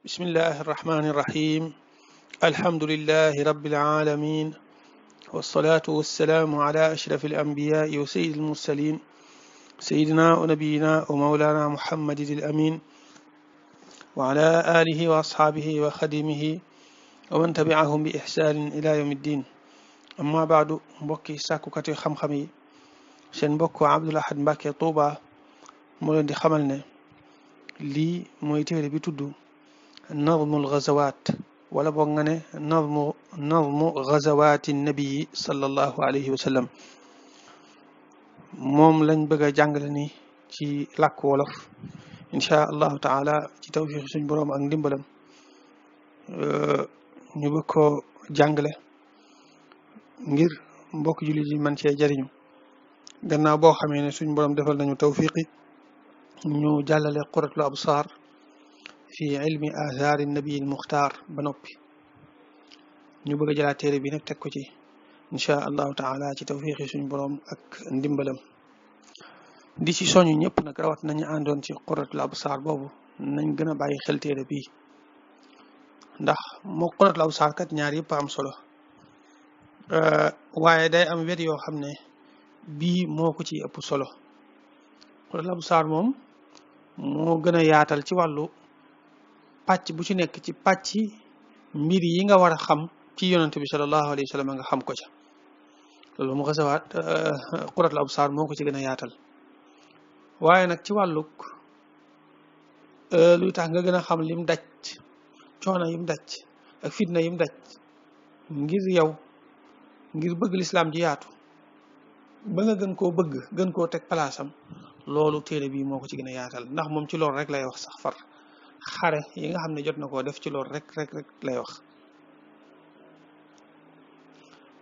بسم الله الرحمن الرحيم الحمد لله رب العالمين والصلاة والسلام على أشرف الأنبياء وسيد المرسلين سيدنا ونبينا ومولانا محمد الأمين وعلى آله وأصحابه وخدمه ومن تبعهم بإحسان إلى يوم الدين أما بعد mbokki sàkkukati xam-xam yi seen mbokk Abdoul Ahad Mbacké Touba moo leen di xamal ne lii mooy téere bi tudd nazmul gazawaat wala boog nga ne nazmu gazawaati nabii sallallahu alayhi wa sallam moom lañ bëgg a jàngale ni ci làkk wolof inchaa allahu taala ci tawfiq suñ boroom ak ndimbalam ñu bëgg ko jàngale ngir mbokk jullit yi man cee jariñu gannaaw boo xamee ne suñ boroom defal nañu tawfiqi ñu jàllale quratul absar fi ilmi athari nabi al muxtaar ba noppi ñu bëgg a jëlaat téere bi nag teg ko ci inchaa allahu taala ci tawfiqi suñ boroom ak ndimbalam di ci soñu ñëpp nag rawat nañu àndoon ci quratul absar boobu nañ gën a bàyyi xel téere bii ndax moo quratul absar kat ñaar yëpp am solo waaye day am wet yoo xam ne bii moo ko ci ëpp solo quratul absar moom moo gën a yaatal ci wàllu pàcc bu ci nekk ci pàcc mbir yi nga war a xam ci yonante bi sallallahu alayhi wa sallam nga xam ko ca loolu mu xasawaat quratul absar moo ko ci gën a yaatal waaye nag ci wàlluk luy tax nga gën a xam lim daj coono yim daj ak fitna yim daj ngir yow ngir bëgg lislaam ji yaatu ba nga gën koo bëgg gën koo teg palaasam loolu téere bii moo ko ci gën a yaatal ndax moom ci loolu rek lay wax sax far xare yi nga xam ne jot na koo def ci loolu rek lay wax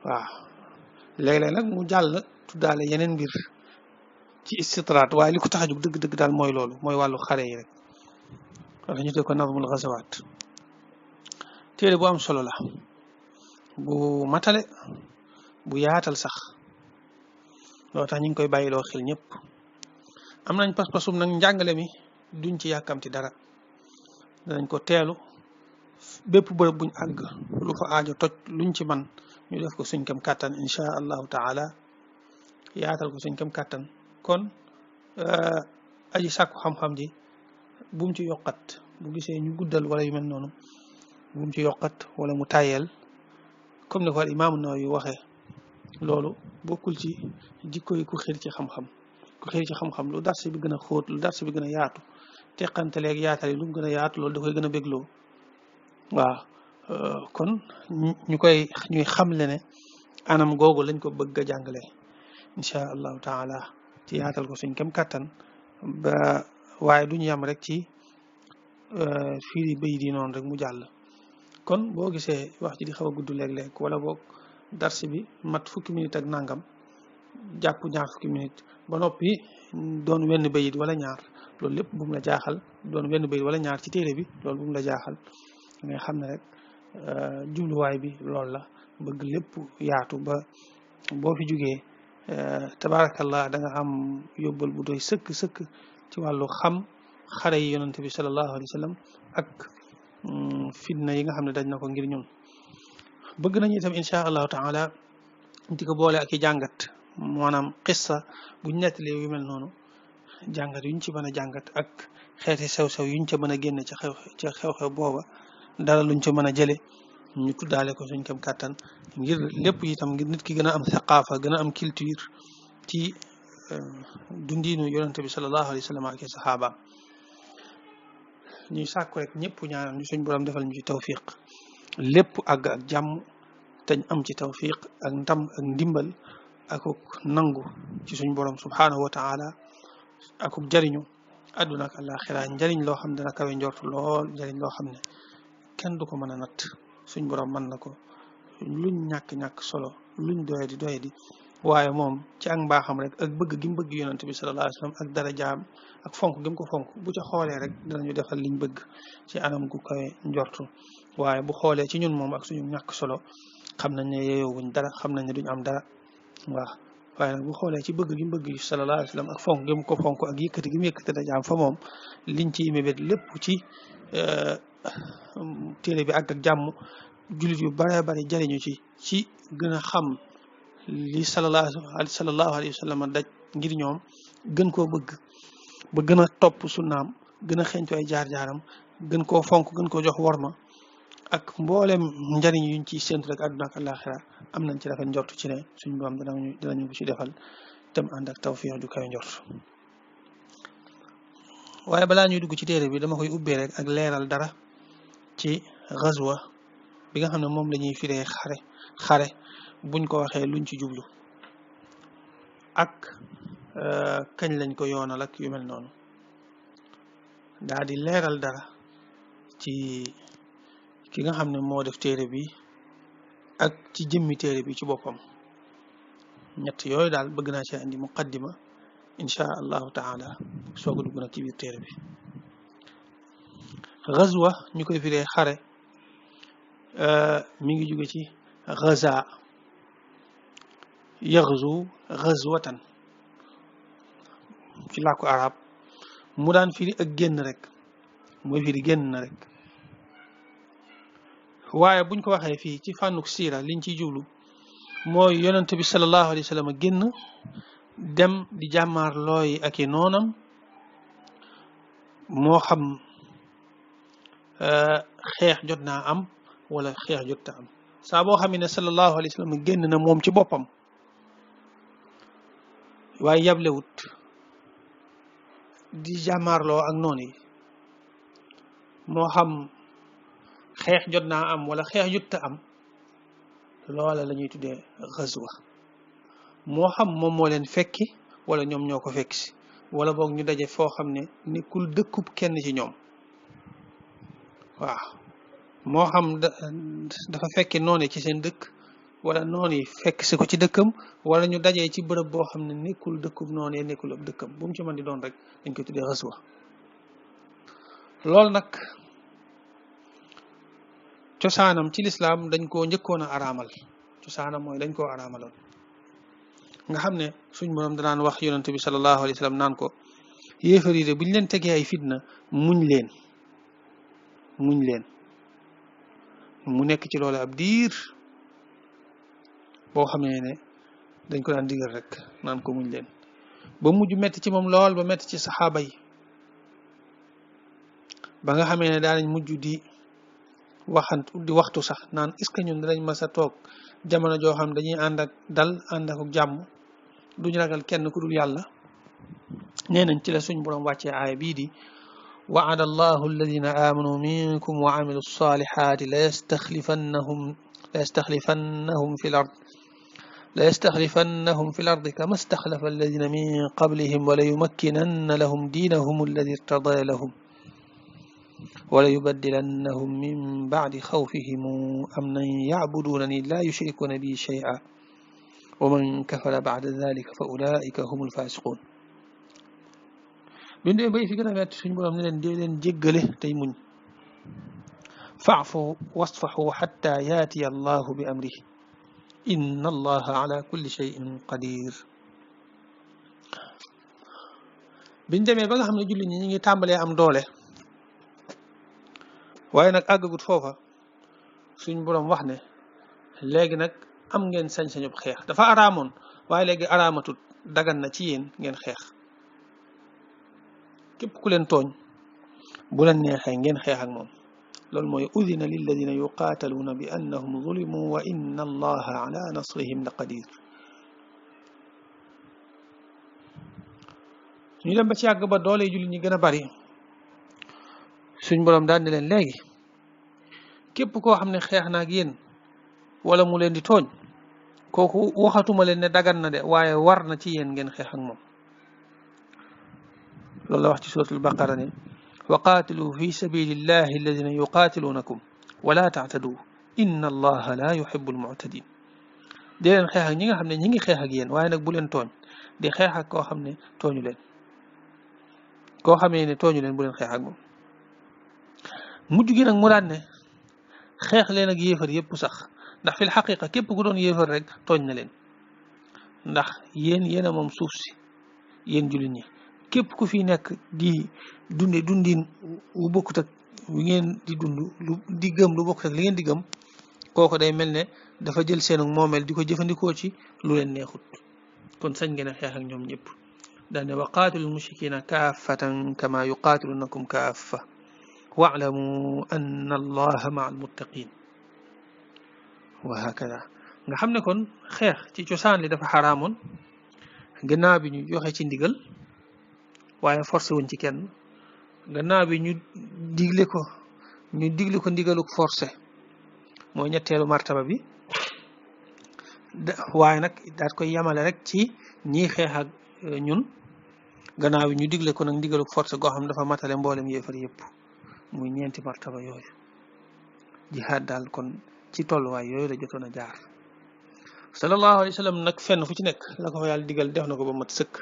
waaw léeg-léeg nag mu jàll tuddaale yeneen mbir ci istitraat waaye li ko tax a jóg dëgg-dëgg daal mooy loolu mooy wàllu xare yi rek wala ñu teg ko nazmul gazawaat téere bu am solo la bu matale bu yaatal sax loo tax ñu ngi koy bàyyiloo xel ñëpp am nañ pas-pasum nag njàngale mi duñ ci yàkkamti dara danañ ko teelu bépp bërëb buñ àgg lu fa aajo toj luñ ci man ñu def ko suñ kam kàttan inchaa allahu taala yaatal ko suñ kam kàttan kon aji sàkku xam-xam ji bu mu ci yokkat bu gisee ñu guddal wala yu mel noonu bu mu ci yokkat wala mu tàyyeel comme ni ko al imaamu Nawawi waxee loolu bokkul ci jikko yi ku xir ci xam-xam ku xir ci xam-xam lu darsi bi gën a xóot lu darsi bi gën a yaatu teqanteleeg yaatal yi lu mu gën a yaatu loolu da koy gën a bégloo waaw kon ñuy xamle ne anam googu lañ ko bëgg a jàngale inchaa allahu taala ci yaatal ko suñ kem kàttan ba waaye duñu yam rek ci firi bay di noonu rek mu jàll kon boo gisee wax ji di xaw a gudd léeg-léeg wala boog darsi bi mat fukki minute ak nangam jàpp ñaar fukki minute ba noppi doon wenn bayit wala ñaar loolu lépp bu mu la jaaxal doon wenn bayit wala ñaar ci téere bi loolu bu mu la jaaxal nga xam ne rek jubluwaay bi loolu la bëgg lépp yaatu ba boo fi jugee tabaarakallah da nga am yóbbal bu doy sëkk ci wàllu xam xare yi yonante bi sallallahu alayhi wa sallam ak fitna yi nga xam ne daj na ko ngir ñun bëgg nañu itam inchaa allahu taala di ko boole ak i jàngat maanaam qissa buñ nettalee yu mel noonu jàngat yuñ ci mën a jàngat ak xeeti sew-sew yuñ ca mën a génne ca xew-xew booba dara luñ ca mën a jële ñu tuddaale ko suñ kam kàttan ngir lépp itam ngir nit ki gën a am saqaafa gën a am culture ci dundiinu yonante bi sallallahu alayhi wa sallam ak i saxaabaam ñuy sàkku rek ñëpp ñaanal ñu suñ borom defal ñu ci tawfiq lépp àgg ak jàmm teñ am ci tawfiq ak ndam ak ndimbal akuk nangu ci suñ borom subhanahu wa taala akuk jariñu àdduna ak àllaaxira njariñ loo xam ne dana kawe njort lool njariñ loo xam ne kenn du ko mën a natt suñ borom mën na ko luñ ñàkk solo luñ doyadi waaye moom ci ak mbaaxam rek ak bëgg gi mu bëgg yonante bi sallallahu alayhi wa sallam ak darajaam ak fonk gi mu ko fonk bu ca xoolee rek danañu defal liñ bëgg ci anam gu kawe njortu waaye bu xoolee ci ñun moom ak suñu ñàkk solo xam nañ ne yeyoowuñ dara xam nañ ne duñ am dara waaw waaye nag bu xoolee ci bëgg gi mu bëgg sallallahu alayhi wa sallam ak fonk gi mu ko fonk ak yëkkati gi mu yëkkati darajaam fa moom liñ ci mébét lépp ci téere bi àgg ak jàmm jullit yu bare bari jariñu ci gën a xam li sallallahu alayhi wa sallam daj ngir ñoom gën koo bëgg ba gën a topp sunnaam gën a xeeñtu ay jaar-jaaram gën koo fonk gën koo jox worma ak mboolem njariñ yuñ ci séntu rek àdduna ak àllaaxira am nañ ci rafet njort ci ne suñu borom dinañu ko ci defal tam ànd ak tawfiix ju kawe njort. waaye balaa ñuy dugg ci téere bi dama koy ubbee rek ak leeral dara ci gazwa bi nga xam ne moom la ñuy firee xare buñ ko waxee luñ ci jublu ak kañ lañ ko yoonal ak yu mel noonu daa di leeral dara ci ki nga xam ne moo def téere bi ak ci jëmmi téere bi ci boppam ñett yooyu daal bëgg naa ci indi muqaddima insha allahu taala soog a dugg nag ci biir téere bi. gazwa ñu koy firee xare mi ngi jóge ci gaza yaxzu gazwatan ci làkku arab mu daan firi ak génn rek mooy firi génn na rek waaye buñ ko waxee fii ci fànnuk siira liñ ciy jublu mooy yonent bi sallallahu alayhi wa sallam génn dem di jàmmaar looyi ak i noonam moo xam xeex jot naa am wala xeex jot ta am saa boo xam ne sallallahu alayhi wa sallam génn na moom ci boppam waaye yablewut di jàmmaarloo ak noon yi moo xam xeex jot naa am wala xeex jot ta am loola la ñuy tuddee gazwa moo xam moom moo leen fekki wala ñoom ñoo ko fekk si wala boog ñu daje foo xam ne nekkul dëkkub kenn ci ñoom waaw moo xam dafa fekki noonu ci seen dëkk wala noonu yi fekk si ko ci dëkkam wala ñu dajee ci bërëb boo xam ne nekkul dëkkub noonu nekkul ab dëkkam bu mu ci mën di doon rek dañ koy tuddee gazwa loolu nag cosaanam ci lislaam dañ koo njëkkoon a araamal cosaanam mooy dañ koo araamaloon nga xam ne suñ borom danaan wax yonent bi sallallahu alayhi wa sallam naan ko yéefar yi de buñ leen tegee ay fitna muñ leen mu nekk ci loolu ab diir boo xamee ne dañ ko daan digal rek naan ko muñ leen ba mujj metti ci moom lool ba metti ci saxaaba yi ba nga xamee ne daanañ mujj di waxtu sax naan est-ce que ñun dinañ mas a toog jamono joo xam dañuy ànd ak dal ànd ak jàmm duñ ragal kenn ku dul yàlla nee nañ ci la suñ borom wàccee aaya bii di wa'ada allahu alladina amanu minkum wa amilu salihati la yastaxlifannahum fi l ardi kama staxlafa alladina min qablihim wala yumakkinanna lahum diinahum alladi irtada lahum wala yubaddilannahum min ba'di xawfihim amnan ya'budunani la yushrikuna bi shay'an wa man kafara ba'da dhalika fa ulaika humul fasiqun bi ndee bay fi gën a metti suñu borom ne leen dee leen jéggale tey muñ fa'fu wasfahu hatta yaatiya allahu bi amrihi inna allaha ala kulli shay'in qadir biñ demee ba nga xam ne jullit ñi ñu ngi tàmbalee am doole waaye nag àggagut foofa suñ boroom wax ne léegi nag am ngeen sañ-sañub xeex dafa araamoon waaye léegi araamatut dagan na ci yéen ngeen xeex képp ku leen tooñ bu leen neexee ngeen xeex ak moom loolu mooy udina lilladina yuqaataluuna bi annahum zulimu wa inna allaha ala nasrihim la qadir ñu dem ba ci yàgg ba doole jullit ñi gën a bari suñ boroom daal ne leen léegi képp koo xam ne xeex na ak yéen wala mu leen di tooñ kooku waxatuma leen ne dagan na de waaye war na ci yéen ngeen xeex ak moom loolu la wax ci suratul baqara ne wa qaatilu fi sabilillahi alladina yuqaatiluunakum wala taatadu inna allaha la yuhibbu almu'tadin di leen xeex ak ñi nga xam ne ñi ngi xeex ak yéen waaye nag bu leen tooñ di xeex ak koo xam ne tooñu leen koo xamee ne tooñu leen bu leen xeex ak moom mujj gi nag mu daan ne xeex leen ak yéefar yépp sax ndax fil xaqiqa képp ku doon yéefar rek tooñ na leen ndax yéen a moom suuf si yéen jullit ñi képp ku fi nekk di dundin wu bokkut ak wi ngeen di dund lu di gëm lu bokk ak li ngeen di gëm kooku day mel ne dafa jël seenu moomeel di ko jëfandikoo ci lu leen neexut kon sañ ngeen a xeex ak ñoom ñëpp daane wa qaatilu lmushrikina kaafatan kama yuqaatilunakum kaafa wa'lamu anna allaha maa almuttaqin wa hakada nga xam ne kon xeex ci cosaan li dafa xaraamoon gannaaw bi ñu joxe ci ndigal waaye forcé wuñ ci kenn gannaaw bi ñu digle ko ndigaluk forcé mooy ñetteelu martaba bi waaye nag daat koy yamale rek ci ñiy xeex ak ñun gannaaw bi ñu digle ko nag ndigaluk forcé goo xam dafa matale mboolem yéefar yëpp muy ñeenti martaba yooyu jihaad daal kon ci tolluwaay yooyu la jotoon a jaar sallallahu alayhi wa sallam nag fenn fu ci nekk la ko fa yàlla digal def na ko ba mat sëkk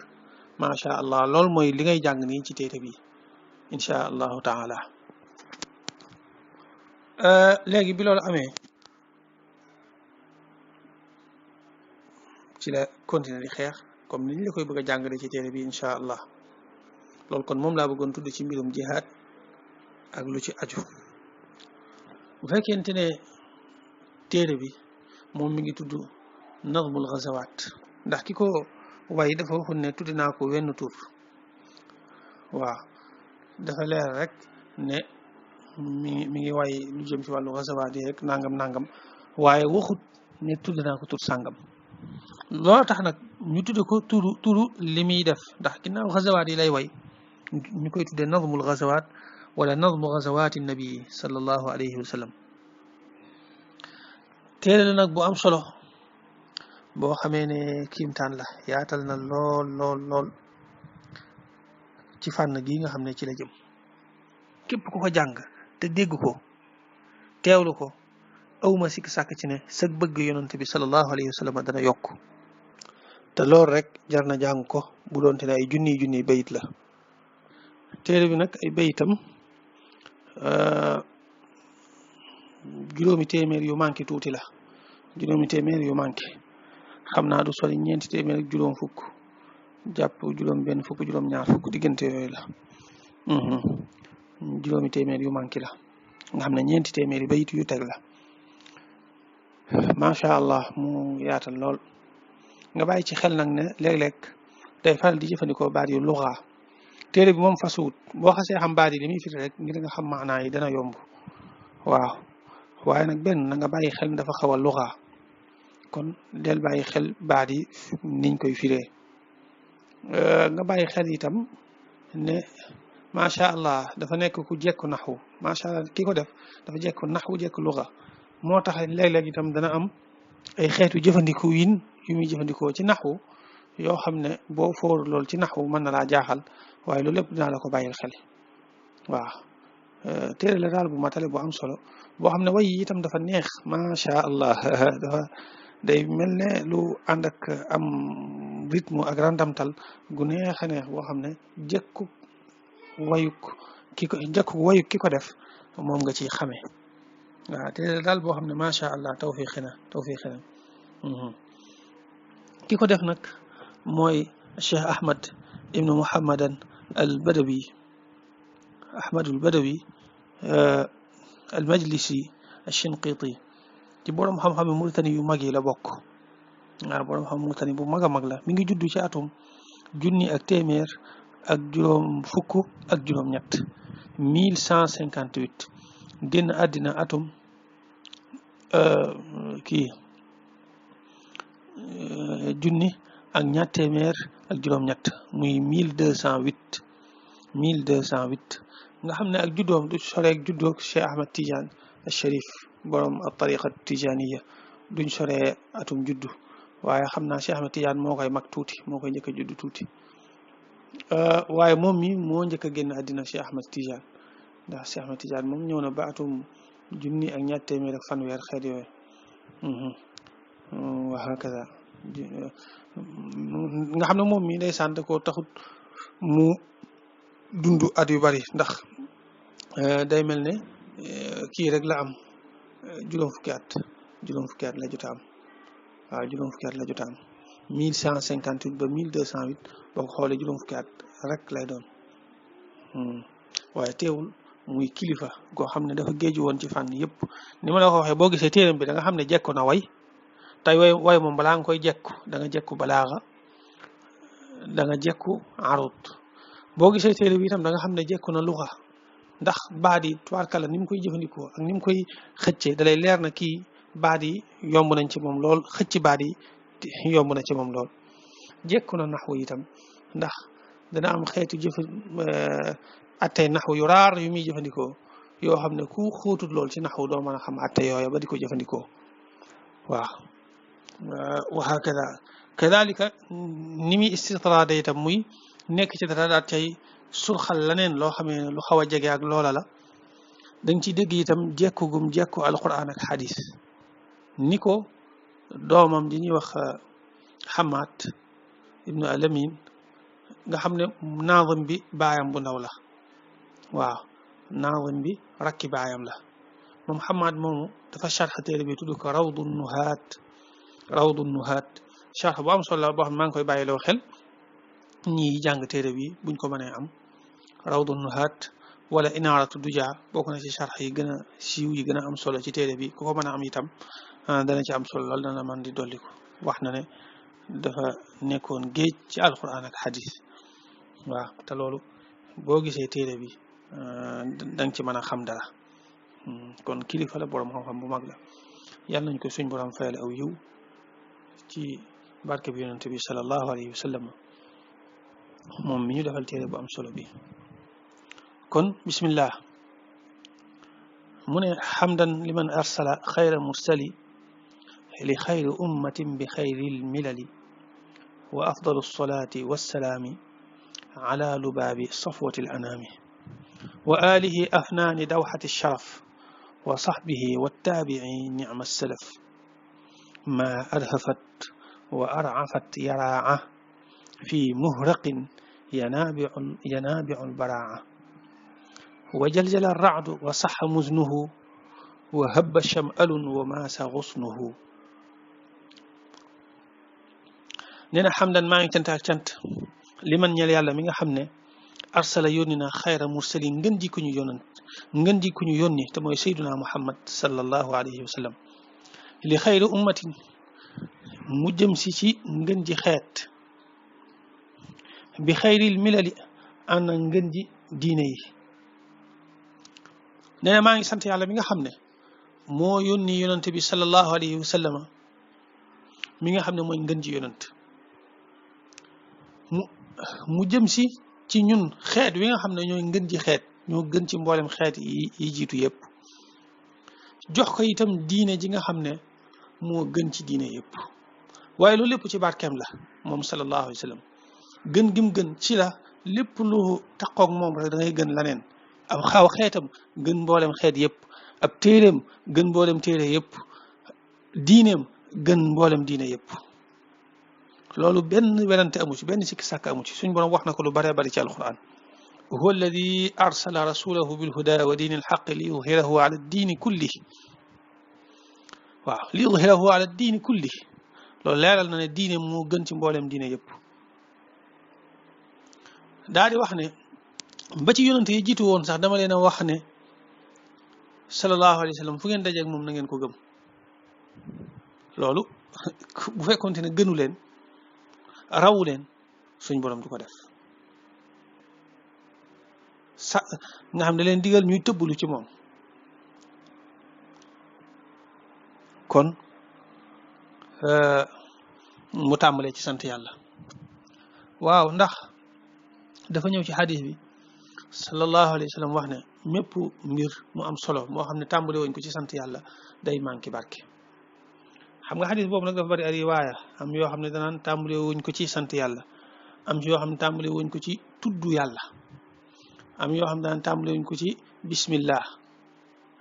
macha allah loolu mooy li ngay jàng nii ci téere bi insha allahu taala léegi bi loolu amee ci la continuer di xeex comme ni ñu la koy bëgg a jàngale ci téere bi insha allah loolu kon moom laa bëggoon tudd ci mbirum jihaad ak lu ci aju bu fekkente ne téere bi moom mi ngi tudd nazmul ghazawaat ndax ki ko way dafa waxul ne tuddi naa ko wenn tur waaw dafa leer rek ne mi ngi way lu jëm ci wàllu ghazawaat yi rek nangam waaye waxut ne tudd naa ko tur sàngam loolu tax nag ñu tudde ko turu li muy def ndax ginnaaw ghazawaat yi lay way ñu koy tuddee nazmul ghazawaat wala nazmu ghazawaati nabi sallallahu alayhi wa sallam téere la nag bu am solo boo xamee ne kiimtaan la yaatal na lool ci fànn gi nga xam ne ci la jëm képp ku ko jàng te dégg ko teewlu ko awma sikk sàkk ci ne sag bëgg yonante bi sallallahu alayhi wa sallam dana yokk te loolu rek jar na jàng ko bu doonte ne ay junniy bayit la téere bi nag ay bayitam juróomi téeméer yu manqué tuuti la juróomi téeméer yu manqué xam naa du sori ñeenti téeméer ak juróom fukk jàpp juróom benn fukk juróom ñaar fukk diggante yooyu la juróomi téeméer yu manqué la nga xam ne ñeenti téeméer yi bayit yu teg la macha allah mu yaatal lool nga bàyyi ci xel nag ne léeg-léeg day faral di jëfandikoo baat yu luxa téere bi moom fasuwut boo xasee xam baat yi li muy firi rek ngir nga xam maanaa yi dana yomb waaw waaye nag benn na nga bàyyi xel dafa xaw a luxa kon del bàyyi xel baat yi niñ koy firee nga bàyyi xel itam ne macha allah dafa nekk ku jekku naxwu macha allah ki ko def dafa jekku naxwu jekku luxa moo tax léeg-léeg itam dana am ay xeetu jëfandiku yin yu muy jëfandikoo ci naxwu yoo xam ne boo fóor lool ci naxwu mën na laa jaaxal waaye loolu lépp dinaa la ko bàyyil xel waaw téere la daal bu matale bu am solo boo xam ne way yi itam dafa neex macha allah dafa day mel ne lu ànd ak am rythme ak randamtal gu neex a neex boo xam ne jëkku wayuk ki ko def moom nga ciy xamee waaw téere la daal boo xam ne macha allah tawfiqi na ki ko def nag mooy Cheikh Ahmad ibnu Muhammadan al Badawi Ahmadul Badawi al Majlisi al Shinqiti ci borom xam-xam yi Mauritanie yu mag yi la bokk waaw borom xam Mauritanie bu mag a mag la mi ngi juddu ci atum junni ak téeméer ak juróom fukk ak juróom-ñett 1158 génn àddina atum junni ak ñaar téeméer ak juróom-ñett muy 1208 nga xam ne ak juddoom du soreek juddoog Cheikh Ahmad Tidiane al Sharif borom al tariqa tijaniya duñ soree atum juddu waaye xam naa Cheikh Ahmad Tidiane moo koy mag tuuti moo koy njëkk a juddu tuuti waaye moom mi moo njëkk a génn àddina Cheikh Ahmad Tidiane ndax Cheikh Ahmad Tidiane moom ñëw na ba atum junni ak ñaar téeméer ak fanweer xeet yooyu wa hakaza nga xam ne moom mi ndeysaan da koo taxut mu dund at yu bari ndax day mel ne kii rek la am juróom fukki at la jot a am waaw juróom fukki at la jot a am 1158 ba 1208 boo ko xoolee juróom fukki at rek lay doon waaye teewul muy kilifa goo xam ne dafa géeju woon ci fànn yëpp ni ma la ko waxee boo gisee téeram bi da nga xam ne jekku na way tey way moom balaa nga koy jekku da nga jekku balaaxa da nga jekku arut boo gisee téere bi itam da nga xam ne jekku na luxa ndax baat yi tubaarkàlla ni mu koy jëfandikoo ak ni mu koy xëccee dalay leer na kii baat yi yomb nañ ci moom lool xëcc baat yi yomb na ci moom lool jekku na naxwu itam ndax dana am xeetu attey naxwu yu raar yu muy jëfandikoo yoo xam ne ku xóotut lool ci naxwu doo mën a xam atte yooya ba di ko jëfandikoo waaw wa hakada kadalika ni muy istitraade itam muy nekk ci dara daat cay surxal leneen loo xamee ne lu xaw a jege ak loola la danga ci dégg itam jekkugum jekku alquran ak xadis ni ko doomam di ñuy wax Hamad ibnu Alamin nga xam ne naazim bi baayam bu ndaw la waaw naazim bi rakki baayam la moom Hamad moomu dafa sharx téere bi tudd ko rawdu nuhaat sharx bu am solo la boo xam ne maa ngi koy bàyyiloo xel ñi jàng téere bi buñ ko mënee am rawdu nuhaat wala inaaratu duja bokk na ci sharx yi gën a siiw yi gën a am solo ci téere bi ku ko mën a am itam dana ci am solo lool dana man di dolliku wax na ne dafa nekkoon géej ci alquran ak xadis waaw te loolu boo gisee téere bi danga ci mën a xam dara kon kilifa la borom xam-xam bu mag la yàlla nañ ko suñ borom fayal aw yiw ci barke bi yonente bi sallallahu alayhi wa sallam moom mi ñu defal téere bu am solo bi kon bismillah mu ne xamdan liman arsala xayra mursali li xayri ummatin bi xayril milali wa afdalu salaati wassalaami ala lubaabi safwati al anaami wa alihi afnaani dawxati sharaf wa saxbihi wattaabici nicma salaf ma arhafat wa arcafat yaraaca fi muhraqin yanaabicu albaraaca wa jaljala arracdu wa saxa muznuhu wa habba shamalun wa maasa gusnuhu nee na xamdan maa ngi cant ak cant li man ñeel yàlla mi nga xam ne arsala yónni na xayra mursali ngën ji ku ñu yónant ngën ji ku ñu yónni te mooy sayduna muhammad sallallahu alayhi wa sallam li xayri ummatin mu jëm si ci ngën ji xeet bi xayril milali ànd ak ngën ji diine yi nee na maa ngi sant yàlla mi nga xam ne moo yónni yonante bi sallallahu alayhi wa sallam mi nga xam ne mooy ngën ji yonant mu jëm si ci ñun xeet wi nga xam ne ñooy ngën ji xeet ñoo gën ci mboolem xeet yi jiitu yëpp jox ko itam diine ji nga xam ne moo gën ci diine yëpp waaye loolu lépp ci barkeem la moom sallallahu alayhi wa sallam gën gim gën ci la lépp lu taqoog moom rek da ngay gën laneen ab xaw xeetam gën mboolem xeet yëpp ab téeréem gën mboolem téere yëpp diineem gën mboolem diine yëpp loolu benn werante amu ci benn sikki sàkk amu ci suñ borom wax na ko lu bare bari ci alquran huwa alladi arsala rasulahu bilhuda wa diini alxaqi li yudhirahu ala diini kulli waaw li yudhirahu ala diini kulli loolu leeral na ne diine moo gën ci mboolem diine yëpp daa di wax ne ba ci yonante yi jiitu woon sax dama leen a wax ne sallallahu alayhi wa sallam fu ngeen dajeeg moom na ngeen ko gëm loolu bu fekkoonte ne gënu leen rawu leen suñ borom du ko def nga xam ne leen digal ñuy tëbblu ci moom kon mu tàmbalee ci sant yàlla waaw ndax dafa ñëw ci xadis bi sallallahu alayhi wa sallam wax ne mépp mbir mu am solo moo xam ne tàmbale wuñ ko ci sant yàlla day manqué barke xam nga xadis boobu nag dafa bari ay riwaaya am yoo xam ne danaan tàmbale wuñ ko ci sant yàlla am yoo xam ne tàmbale wuñ ko ci tudd yàlla am yoo xam ne daan tàmbale wuñ ko ci bismillah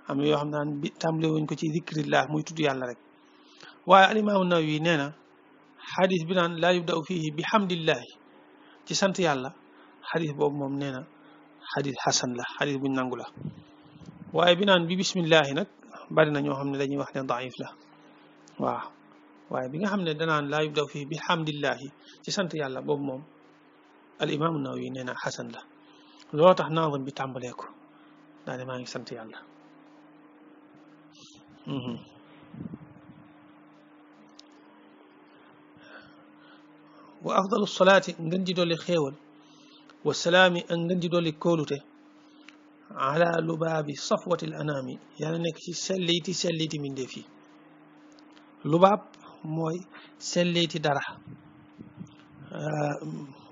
am yoo xam ne daan tàmbale wuñ ko ci zikrillah muy tudd yàlla rek waaye alimaamu Nawawi nee na xadis bi naan laa yubda'u fihi bi hamdillahi ci sant yàlla xadis boobu moom nee na xadis xasan la xadis buñ nangu la waaye bi naan bi bismillahi nag bari na ñoo xam ne dañuy wax ne daif la waaw waaye bi nga xam ne danaan laa yubda'u fihi bi hamdillahi ci sant yàlla boobu moom al imaamu Nawawi nee na xasan la looloo tax naazim bi tàmbalee ko daa ne maa ngi sant yàlla wa afdalu salaati ngën ji dolli xéewal wa salaami ak ngën ji dolli kóolute ala lubaabi safwati l anaami yàlla nekk ci selliiti mbindeef yi lubaab mooy selliiti dara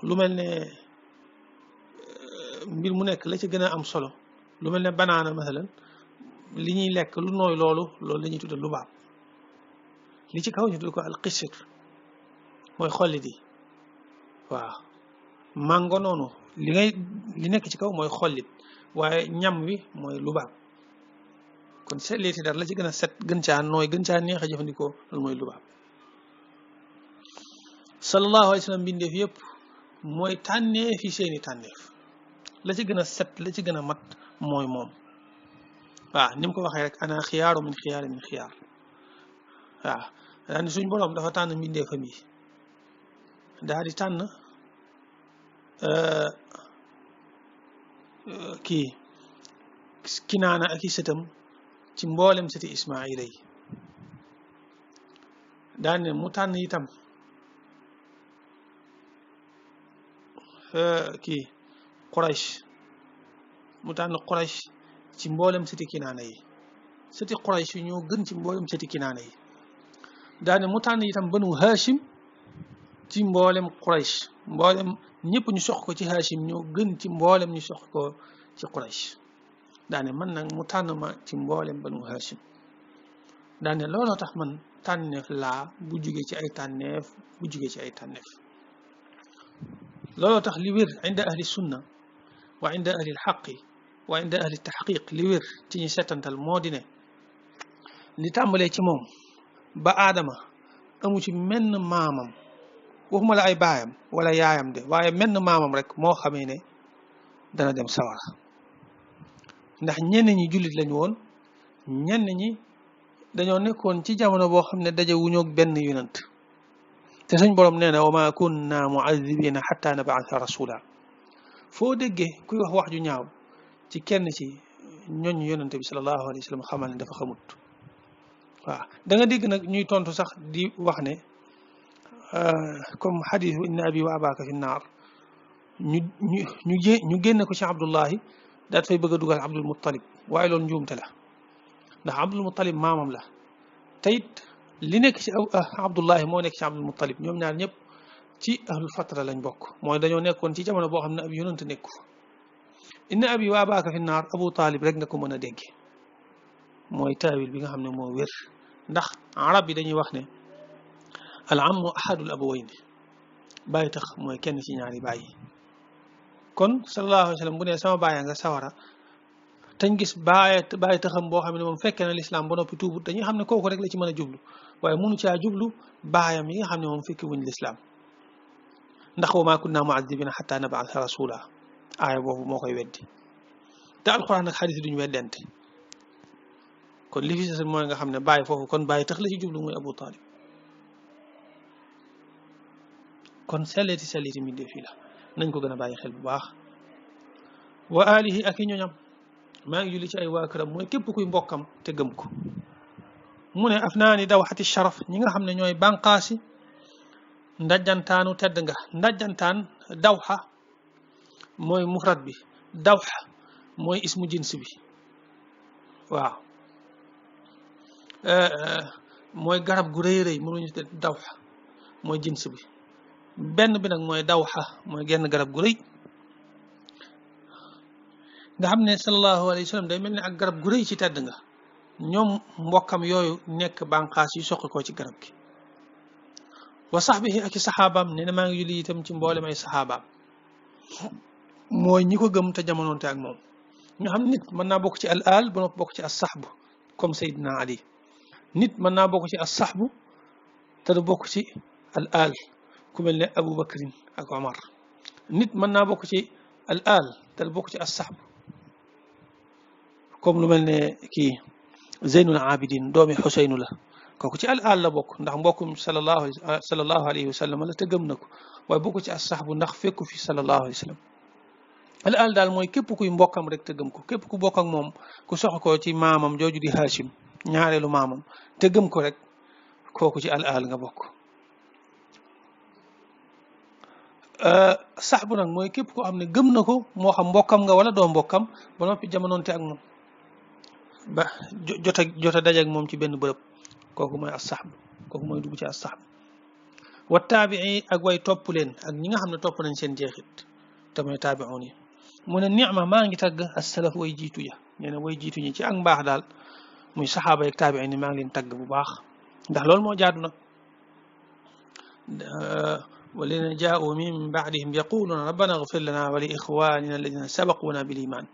lu mel ne mbir mu nekk la ci gën a am solo lu mel ne banaana masalan li ñuy lekk lu nooy loolu la ñuy tudde lubaab li ci kaw ñu tudde ko alqisir mooy xollit yi waaw mango noonu li nekk ci kaw mooy xollit waaye ñam wi mooy lubaab kon selliiti dara la ci gën a set gën caa nooy gën caa neex a jëfandikoo loolu mooy lubaab sallallahu alayhi wa sallam mbindeef yëpp mooy tànneef yi seeni tànneef la ci gën a set la ci gën a mat mooy moom waaw ni mu ko waxee rek ana xiyaaru min xiyaari min xiyaar waaw daa ni suñ boroom dafa tànn mbindeefam yi daa di tànn Kinaana ak i sëtam ci mboolem sëti Ismaayila yi daa ne mu tànn itam Quraysh mu tànn Quraysh ci mboolem sëti Kinaana yi sëti Quraysh yi ñoo gën ci mboolem sëti Kinaana yi daa ne mu tànn itam banu Hashim ci mboolem Quraysh mboolem ñëpp ñu sox ko ci Hashim ñoo gën ci mboolem ñu sox ko ci Quraysh daane man nag mu tànn ma ci mboolem banu Hashim daane looloo tax man tànneef laa bu jugee ci ay tànneef bu jugee ci ay tànneef looloo tax li wér inda ahli sunna wa inda ahli lxaqi wa inda ahli taxqiq li wér ci ñi setantal moo di ne li tàmbalee ci moom ba aadama amu ci menn maamam waxuma la ay baayam wala yaayam de waaye menn maamam rek moo xamee ne dana dem sawara ndax ñenn ñi jullit lañu woon ñenn ñi dañoo nekkoon ci jamono boo xam ne daje wuñoog benn yonent te suñ borom nee na wa ma kunna mu'azzibina hatta nab'atha rasula foo déggee kuy wax ju ñaaw ci kenn ci ñooñ yonent bi sallallahu alayhi wa sallam xamal ne dafa xamut waaw da nga dégg nag ñuy tontu sax di wax ne comme xadisu inna abi wa abaka fi naar ñu génne ko ci Abdullahi daat fay bëgg a dugal Abdul Muttalib waaye loolu njuumte la ndax Abdul Muttalib maamam la te it li nekk ci Abdullahi moo nekk ci Abdul Muttalib ñoom ñaar ñëpp ci ahlul fatra lañ bokk mooy dañoo nekkoon ci jamono boo xam ne ab yonent nekku fa inna abi wa abaka fi naar Abu Talib rek nga ko mën a dégg mooy taawil bi nga xam ne moo wér ndax arab yi dañuy wax ne al ammu ahadul abawayni bàyyi tax mooy kenn ci ñaari bàyyi kon sallallahu alayhi wa sallam bu ne sama bàyyi nga sawara tañ gis bàyyi taxam boo xam ne moom fekkee na lislaam ba noppi tuubut dañuy xam ne kooku rek la ci mën a jublu waaye mënu caa jublu baayam yi nga xam ne moom fekki wuñ lislaam ndax wa maa kunna mu'azzibina hatta nab'atha rasula aaya boobu moo koy weddi te alxuraan ak xadiis duñu weddente kon li fi sës mooy nga xam ne bàyyi foofu kon bàyyi tax la ci jublu muy Abu Talib kon selleeti mi def fii la nañ ko gën a bàyyi xel bu baax wa alihi ak i ñoñam maa ngi julli ci ay waa këram mooy képp kuy mbokkam te gëm ko mu ne af naa ni dawxati sharaf ñi nga xam ne ñooy bànqaasi ndajjantaanu tedd nga ndajjantaan dawxa mooy mufrad bi dawxa mooy ismu jins bi waaw mooy garab gu rëy rëy mënuñu te dawxa mooy jins bi benn bi nag mooy dawxa mooy genn garab gu rëy nga xam ne sallallahu alayhi wa sallam day mel ni ak garab gu rëy ci tedd nga ñoom mbokkam yooyu nekk bànqaas yu soqi ko ci garab gi wa sahbihi ak i saxaabaam nee na maa ngi julli itam ci mboolem ay saxaabaam mooy ñi ko gëm te jamonoonte ak moom nga xam nit mën naa bokk ci al aal ba noppi bokk ci as saxbu comme Seydina Ali nit mën naa bokk ci as saxbu te du bokk ci al aal ku mel ne Abu Bakrin ak Omar nit mën naa bokk ci al aal te du bokk ci as saxbu comme lu mel ne kii Zeynul Abidin doomi Xuseynu la kooku ci al aal la bokk ndax mbokkum sallallahu alayhi wa sallam la te gëm na ko waaye bokk ci as saxbu ndax fekku fi sallallahu alayhi wa sallam al al daal mooy képp kuy mbokkam rek te gëm ko képp ku bokk ak moom ku sox ko ci maamam jooju di Hachim ñaareelu maamam te gëm ko rek kooku ci al al nga bokk. sax bu nag mooy képp koo xam ne gëm na ko moo xam mbokkam nga wala doo mbokkam ba noppi jamonoonte ak moom ba jota dajeeg moom ci benn bërëb kooku mooy as saxb kooku mooy dugg ci as saxb wa taabii ak way topp leen ak ñi nga xam ne topp nañ seen jeexit te mooy taabi'un yi mu ne ni'ma maa ngi tagg as-salaf way jiitu ya nee na way jiitu ñi ci ak mbaax daal muy saxaaba yeeg taabi'in ni maa ngi leen tagg bu baax ndax loolu moo jaadu nag walladina jaa'u min ba'dihim yaquluna rabbana ighfir lana wa li ikhwanina alladina sabaquna bil iman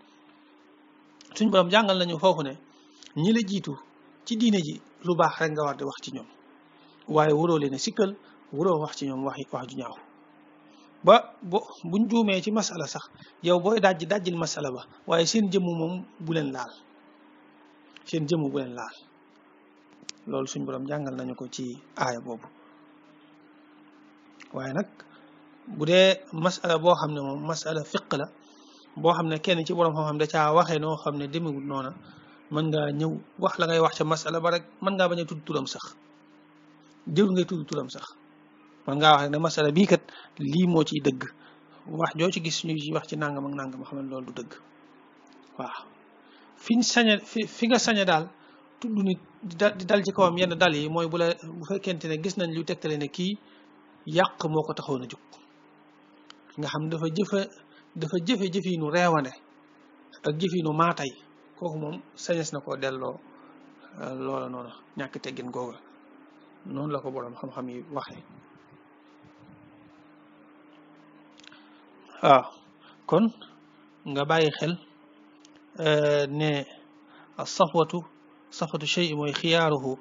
suñ borom jàngal nañu foofu ne ñi la jiitu ci diine ji lu baax rek nga war di wax ci ñoom waaye waroo leen a sikkal waroo wax ci ñoom wax ju ñaaw ba buñ juumee ci masala sax yow booy dajjil masala ba waaye seen jëmm moom bu leen laal seen jëmm bu leen laal loolu suñ borom jàngal nañu ko ci aaya boobu. waaye nag bu dee masala boo xam ne moom masala fiq la boo xam ne kenn ci borom xam-xam da caa waxee noo xam ne demewul noona mën ngaa ñëw wax la ngay wax ca masala ba rek mën ngaa bañ a tudd turam sax jël ngay tudd turam sax mën ngaa wax rek ne masala bii kat lii moo ciy dëgg wax joo ci gis ñuy wax ci nangam ak nangam xam ne loolu du dëgg waaw fi nga sañe daal tudd nit di dal ci kawam yenn dal yi mooy bu fekkente ne gis nañ lu tegtale ne kii yàq moo ko taxoon a jóg nga xam dafa jëfe jëfiinu reewane ak jëfiinu maatay kooku moom sañes na koo delloo loola noonu ñàkk teggin googa noonu la ko borom xam-xam yi waxee waaw kon nga bàyyi xel ne safwatu shay mooy xiyaaruhu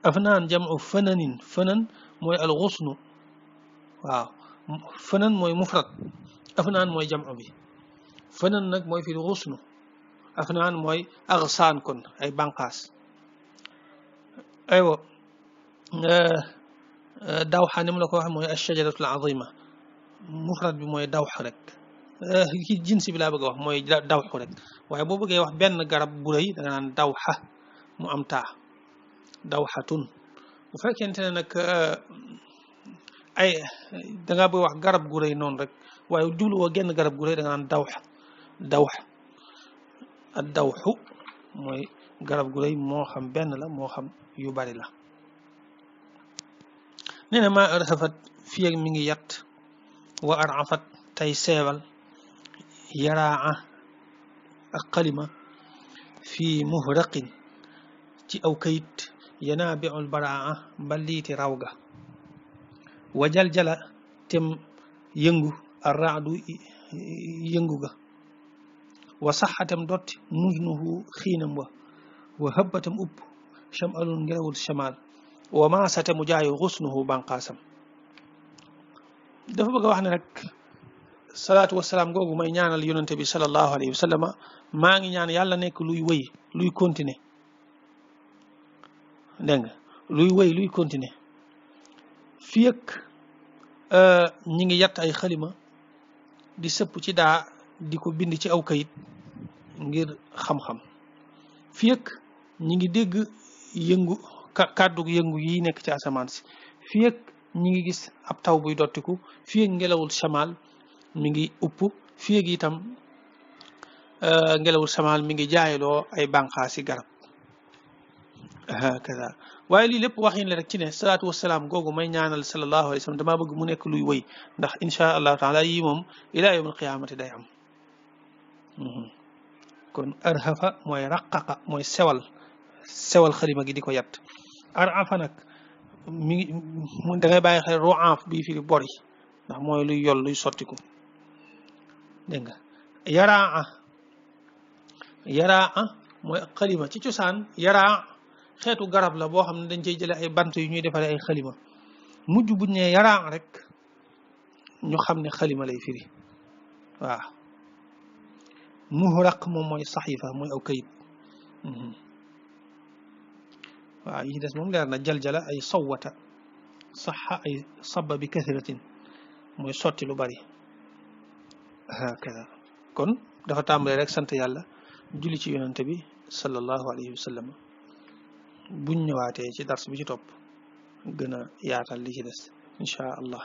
afnaan jam'u fananin fanan mooy al xusnu waaw fanan mooy mufrad afnaan mooy jam'u bi fanan nag mooy fi xusnu afnaan mooy agsaan kon ay banqaas aywa dawxa ni mu la ko wax mooy ashajaratul azima mufrad bi mooy dawx rek ki jinsi bi laa bëgg a wax mooy dawxu rek waaye boo bëggee wax benn garab bu rëy da nga naan dawxa mu am taa dawxatun bu fekkente ne nag ay da ngaa bëgg wax garab gu rëy noonu rek waaye jubluwoo genn garab gu rëy da nga naan dawx ak dawxu mooy garab gu rëy moo xam benn la moo xam yu bari la nee na maa arxafat fii ak mi ngi yat wa arafat tey seebal yaraa ak xalima fii muhraqin ci aw kayit yanaabiul baraa mbaliiti raw ga wa jaljala tem yëngu arraadu yëngu ga wa saxatam dotti nujnuhu xiinam wa hëbbatam upp chamalun ngelawul chamal wa maasate mu jaayu xusnuhu banqaasam dafa bëgg a wax ne rek salaatu wasalaam googu may ñaanal yonente bi sallallahu alayhi wa sallama maa ngi ñaan yàlla nekk luy wëy luy continuer dégg nga luy wëy luy continuer fii ak ñi ngi yatt ay xalima di sëpp ci daa di ko bind ci aw kayit ngir xam-xam fii ak ñi ngi dégg yëngu kàddu yëngu yi nekk ci asamaan si fii ak ñi ngi gis ab taw buy dottiku fii ak ngelawul chamal mi ngi upp fii ak itam ngelawul chamal mi ngi jaayaloo ay bànqaasi garab hakaza waaye lii lépp waxin la rek ci ne salaatu wasalaam googu may ñaanal sallallahu alayhi wa sallam damaa bëgg mu nekk luy wëy ndax insha allahu taala yii moom ilaa yawm alqiyaamati day am kon arhafa mooy raqaqa mooy sewal xalima gi di ko yat arafa nag mi ngi da ngay bàyyi xel ru'aaf bii fi bori ndax mooy luy yol luy sottiku dégg nga yaraa mooy xalima ci cosaan yaraa xeetu garab la boo xam ne dañ cey jële ay bant yu ñuy defaree ay xalima mujj buñ ne yaraa rek ñu xam ne xalima lay firi waaw muhraq moom mooy saxiifa mooy aw kayit waaw yi des moom leer na jaljala ay sawwata saxa ay saba bi kathratin mooy sotti lu bari hakada kon dafa tàmbalee rek sant yàlla julli ci yonante bi sallallahu alayhi wa sallam buñ ñëwaatee ci dars bi ci topp gën a yaatal li ci des incha allah